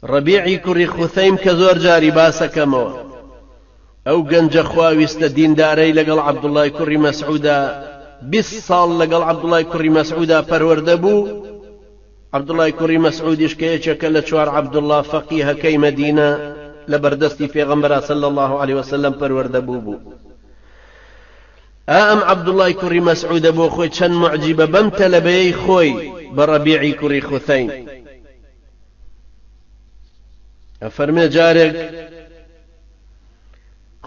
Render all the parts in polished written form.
ڕەبیعی کوڕی خوثەیم کە زۆر جاری باسەکەمەوە، ئەو گەنجە خواویستە دیندارەی لەگەڵ عەبدوڵای کوڕی مەسعودا 20 ساڵ لەگەڵ عەبدوڵای کوڕی مەسعودا پەروەردە بوو، عەبدوڵای کوڕی مەسعودیش کە یەکێکە لە چوار عەبدوڵا فەقیهەکەی مەدینە لە بەردەستی پێغەمبەرا صلی اللە علیه وسلم پەروەردە بوو بوو. ئا ئەم عەبدوڵای کوڕی مەسعودە بۆ خۆی چەند موعجیبە بەم تەلەبەیەی خۆی بە ڕەبیعی کوڕی خوثەیم. ئەفەرمێ جارێک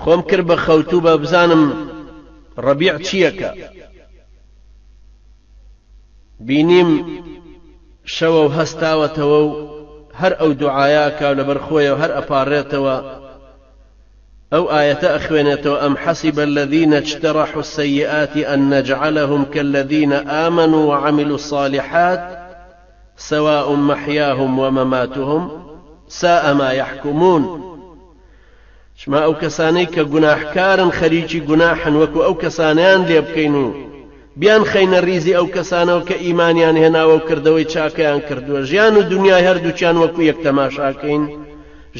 خۆم کرد بە خەوتوو بە بزانم ڕەبیع چییەکە بینیم شەوە و هەستاوەتەوە و هەر ئەو دوعایا کا لەبەر خۆیەوە هەر ئەپارڕێتەوە ئەو ئایەتە ئەخوێنێتەوە ئەم حەسب الذین اجترحوا السیئات أن نجعلهم كالذین آمنوا وعملوا الصالحات سواء محیاهم ومماتهم ساء ما یحکمون چما ئەو کەسانەی کە گوناحکارن خەریکی گوناحن وەکو ئەو کەسانیان لێ بکەین و بیان خەینە ریزی ئەو کەسانەوە کە ئیمانیان هێناوە و کردەوەی چاکەیان کردووە ژیان و دنیای هەردووکیان وەکو یەک تەماشاکەین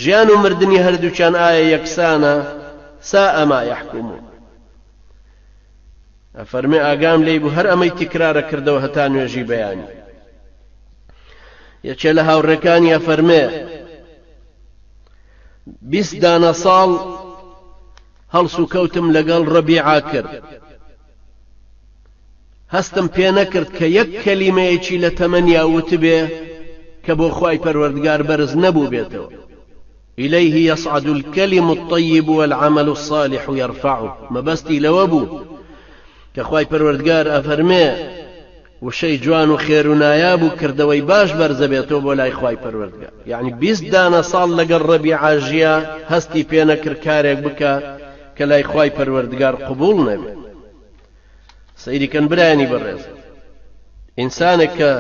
ژیان و مردنی هەردووکیان ئایا یەکسانە ساء ما یحکمون ئەفەرمێ ئاگام لێی بوو هەر ئەمەی تکرارە کردەوە هەتا نوێژی بەیانی یەکێ لە هاوڕێکانی ئەفەرمێ 20 دانە ساڵ هەڵس و کەوتم لەگەڵ ڕەبیعا کرد هەستم پێ نەکرد کە یەک کەلیمەیەکی لە تەمەنیا وتبێ کە بۆ خوای پەروەردگار بەرز نەبوو بێتەوە الیه یصعد الکلم الطیب والعمل الصالح یرفعه مەبەستی لەوە بوو کە خوای پەروەردگار ئەفەرمێ وشەی جوان و خێر و نایاب و کردەوەی باش بەرزەبێتەوە بۆ لای خوای پەروەردگار یعنی 20 دانە ساڵ لەگەڵ ڕەبیعە ژیا هەستی پێ نەکرد کارێک بکە کە لای خوای پەروەردگار قبوڵ نەبێ سەیری کەن برایانی بەڕێز ئینسانێک کە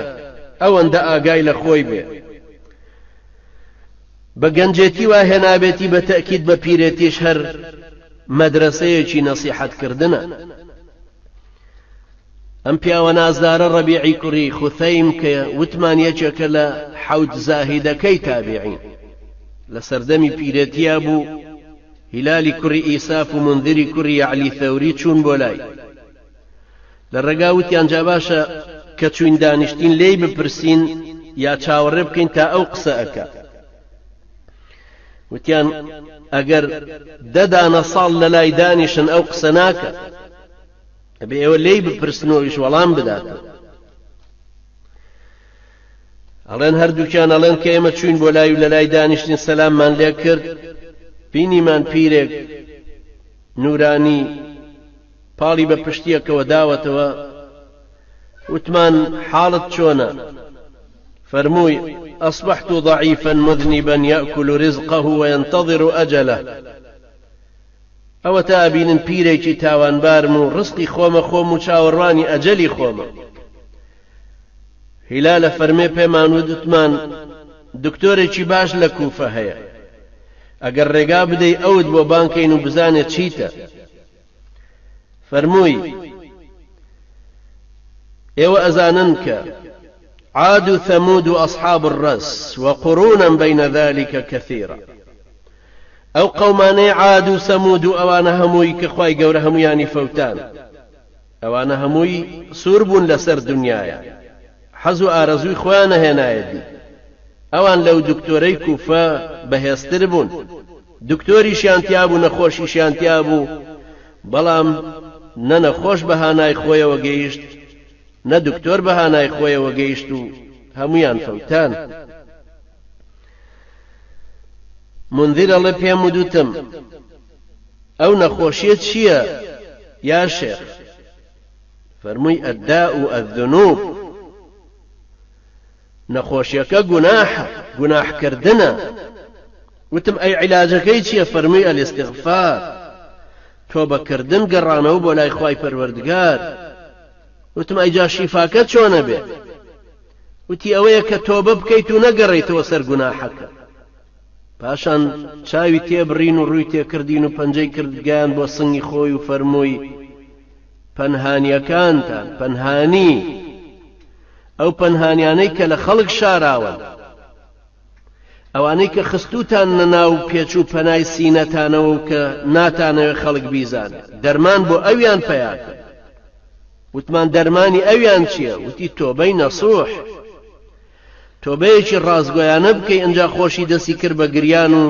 ئەوەندە ئاگای لە خۆی بێ بە گەنجێتی وا هێنابێتی بە تەئکید بە پیرێتیش هەر مەدرەسەیەکی نەسیحەت کردنە. ئەم پیاوە نازدارە ڕەبیعی کوڕی خوثەیم کە وتمان یەکێکە لە حەوت زاهیدەکەی تابعین لە سەردەمی پیرێتیا بوو هیلالی کوڕی ئیساف و منذری کوڕی یەعلی ثەوری چوون بۆ لای لە ڕێگا وتیان جا باشە کە چوین دانیشتین لێی بپرسین یا چاوەڕێ بکەین تا ئەو قسە ئەکا وتیان ئەگەر دە دانە ساڵ لە لای دانیشن ئەو قسە ناکە ئەبێ ئێوە لێی بپرسن و ئەویش وەڵام بداتەوە ئەڵێن هەردووکیان ئەڵێن کە ئێمە چوین بۆ لای و لە لای دانیشتین سەلاممان لێ کرد بینیمان پیرێک نورانی پاڵی بە پشتیەکەوە داوەتەوە، وتمان، حاڵت چۆنە؟ فەرمووی، اصبحت ضعیفا مذنبا یاکل رزقه وینتظر اجله، ئەوەتا ئەبینن پیرێکی تاوانبارم و ڕزقی خۆمە خۆم و چاوەڕوانی ئەجەلی خۆمم. هیلال ئەفەرمێ پێمان وت، وتمان، دکتۆرێکی باش لە کوفە هەیە، ئەگەر ڕێگا بدەی ئەوت بۆ بانگ کەین و بزانێ چیتە. فەرمووی، ئێوە ئەزانن کە، عاد و ثمود و اصحاب الرس وقرونا بین ذلک کثیرا، ئەو قەومانەی عاد و ثمود و ئەوانە هەمووی کە خوای گەورە هەموویانی فەوتان، ئەوانە هەمووی سوور بوون لەسەر دونیایان، حەز و ئارەزووی خۆیان ئەهێنایە دی، ئەوان لەو دکتۆرەی کوفە بەهێزتر بوون. دکتۆریشیان تیابوو نەخۆشیشیان تیابوو بەڵام نە نەخۆش بە هانای خۆیەوە گەیشت نە دکتۆر بە هانای خۆیەوە گەیشت و هەموویان فەوتان. منذر ئەڵێ پێم ودوتم ئەو نەخۆشیە چییە یا شێخ؟ فەرمووی الداء الذنوب نەخۆشیەکە گوناحە، گوناح کردنە. وتم ئەی عیلاجەکەی چیە؟ فەرمووی الاستغفار، تۆبە کردن گەڕانەوە بۆ لای خوای پەروەردگار. وتم ئەی جا شیفاکە چۆنە بێ؟ وتی ئەوەیە کە تۆبە بکەیت و نەگەڕێیتەوە سەر گوناحەکە. پاشان چاوی تێبڕین و ڕووی تێکردین و پەنجەی کرد گەیان بۆ سنگی خۆی و فەرمووی پەنهانیەکانتان پەنهانی ئەو پەنهانیانەی کە لە خەڵک شاراوەن. ئەوانەی کە خستووتاننە ناو پێچ و پەنای سینەتانەوە و کە ناتانەوێ خەڵک بیزانێ، دەرمان بۆ ئەویان پەیا کە. وتمان دەرمانی ئەویان چییە؟ وتی تۆبەی نەسوح. تۆبەیەکی ڕاستگۆیانە بکەی ئنجا خۆشی دەستی کرد بە گریان و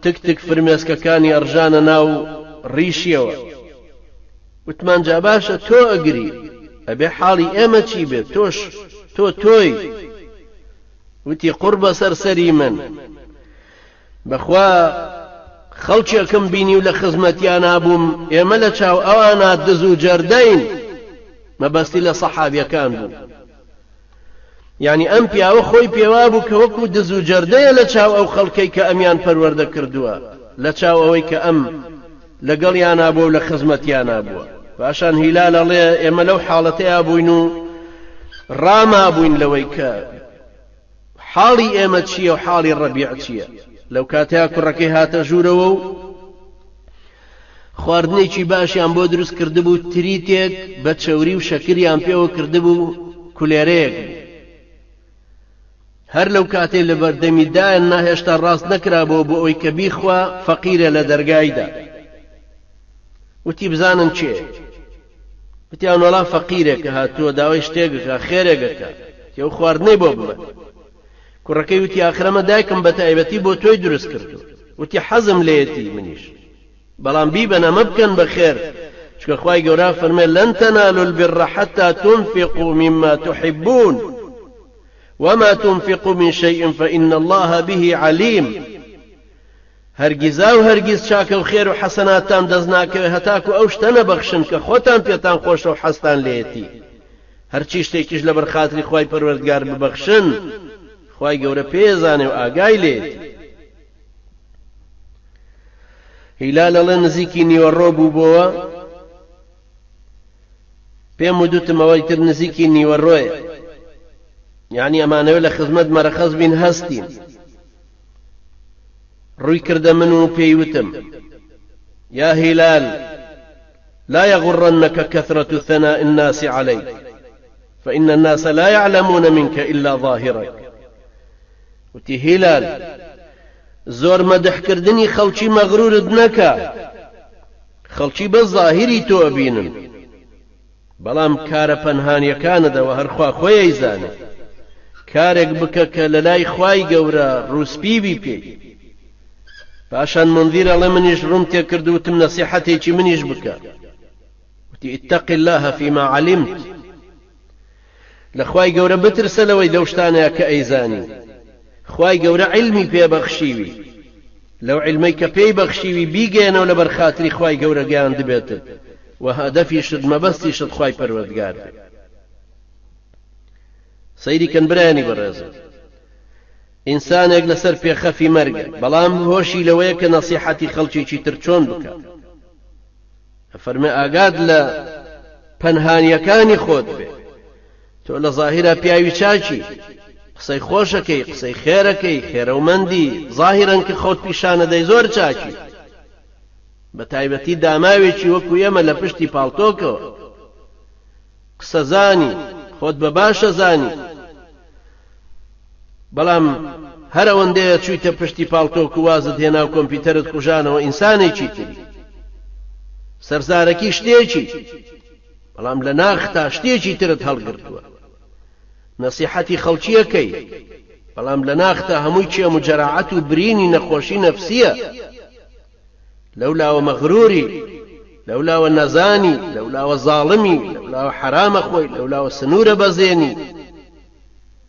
تک تک فرمێسکەکانی ئەڕژانە ناو ڕیشیەوە. وتمان جا باشە تۆ ئەگری ئەبێ حاڵی ئێمە چی بێت تۆش تۆ تۆی. وتی قوڕ بەسەر سەری من بەخوا خەڵکێکم بینی و لە خزمەتیانا بووم ئێمە لە چاو ئەوانا دز و جەردەین مەبەستی لە سەحابیەکان بوو یعنی ئەم پیاوە خۆی پێوا بوو کە وەکو دز و جەردەیە لە چاو ئەو خەڵکەی کە ئەمیان پەروەردە کردووە لە چاو ئەوەی کە ئەم لەگەڵیانا بووە و لە خزمەتیانا بووە. پاشان هیلال ئەڵێ ئێمە لەو حاڵەتەیا بووین و ڕامابووین لەوەی کە حاڵی ئێمە چییە و حاڵی ڕەبیع چییە. لەو کاتەیا کوڕەکەی هاتە ژوورەوە و خواردنێکی باشیان بۆ دروست کردبوو، تریتێک بە چەوری و شەکریان پێوە کردبوو، کولێرەیەک بوو. هەر لەو کاتەی لە بەردەمی دایان نا هێشتا ڕاست نەکرابۆوە بۆ ئەوەی کە بیخوا فەقیرە لە دەرگایدا وتی بزانن کێ وتیان وەڵا فەقیرێکە هاتووە داوای شتێکەکە خێرێکەکە تێ و خواردنەی بۆ ببە کوڕەکەی وتی ئاخرەمە دایکم بە تایبەتی بۆ تۆی دروست کردو وتی حەزم لێیەتی منیش بەڵام بیبەن ئەمە بکەن بە خێر چونکە خوای گەورە فەرمێ لن تنالوا البر حتى تنفقوا مما تحبون وما تنفقوا من شيء فإن الله به عليم هەرگیزا و هەرگیز چاکە و خێر و حەسەناتتان دەست ناکەوێت هەتاکو ئەو شتە نەبەخشن کە خۆتان پێتان خۆشە و حەزتان لێیەتی هەرچی شتێکیش لەبەر خاتری خوای پەروەردگار ببەخشن خوای گەورە پێزانێ و ئاگای لێیەتی هیلال ئەڵێ نزیکی نیوەڕۆ بووبۆوە پێم ودوتم ئەوەی تر نزیکی نیوەڕۆیە یعنی ئەمانەوە لە خزمەت مەرەخەز بین هەستین ڕووی کردە من و پێی وتم یا هیلال لا يغرنك كثرة ثناء الناس عليك فإن الناس لا يعلمون منك إلا ظاهرك وتی هیلال زۆر مەدحکردنی خەڵکی مەغرورت نەکە خەڵکی بەس زاهیری تۆ ئەبینن بەڵام کارە پەنهانیەکانت ئەوە هەر خوا خۆی ئەیزانێ کارێک بکە کە لەلای خوای گەورە ڕووسپی بی پێی پاشان منذیر ئەڵێ منیش ڕووم تێکرد وتم نەسیحەتێکی منیش بکە وتی اتق الله فيما علمت لە خوای گەورە بترسە لەوەی لەو شتانەیە کە ئەیزانی خوای گەورە عیلمی پێ بەخشیوی لەو عیلمەی کە پێی بەخشیوی بیگەیەنەوە لەبەر خاتری خوای گەورە گەیاندبێتت و هەدەفیشت مەبەستیشت خوای پەروەردگار بێ سەیری کەن برایانی بەڕێزم ئینسانێک لەسەر پێخەفی مەرگە بەڵام هۆشی لەوەیە کە نەسیحەتی خەڵکێکی تر چۆن بکە ئەفەرمێ ئاگات لە پەنهانیەکانی خۆت بێ تۆ لە ظاهرا پیاوی چاکی قسەی خۆشەکەی قسەی خێرەکەی خێرەومەندی ظاهرەن کە خۆت پیشانەدەی زۆر چاکی بە تایبەتی داماوێکی وەکو ئێمە لە پشتی پاڵتۆکەوە قسەزانی خۆت بە باشە زانی بەڵام هەر ئەوەندەیە چوویتە پشتی پاڵتۆک و وازت هێنا و کۆمپیوتەرت کوژانەوە ئینسانێکی تری سەرزارەکی شتێکی بەڵام لە ناختا شتێکی ترت هەڵگرتووە نەسیحەتی خەڵکیەکەی بەڵام لە ناختا هەمووی چێم و جەراعەت و برینی نەخۆشی نەفسیە لەولاوە مەغروری، لەولاوە نەزانی، لەولاوە زاڵمی، لەولاوە حەرامە خۆی، لەولاوە سنوورە بەزێنی.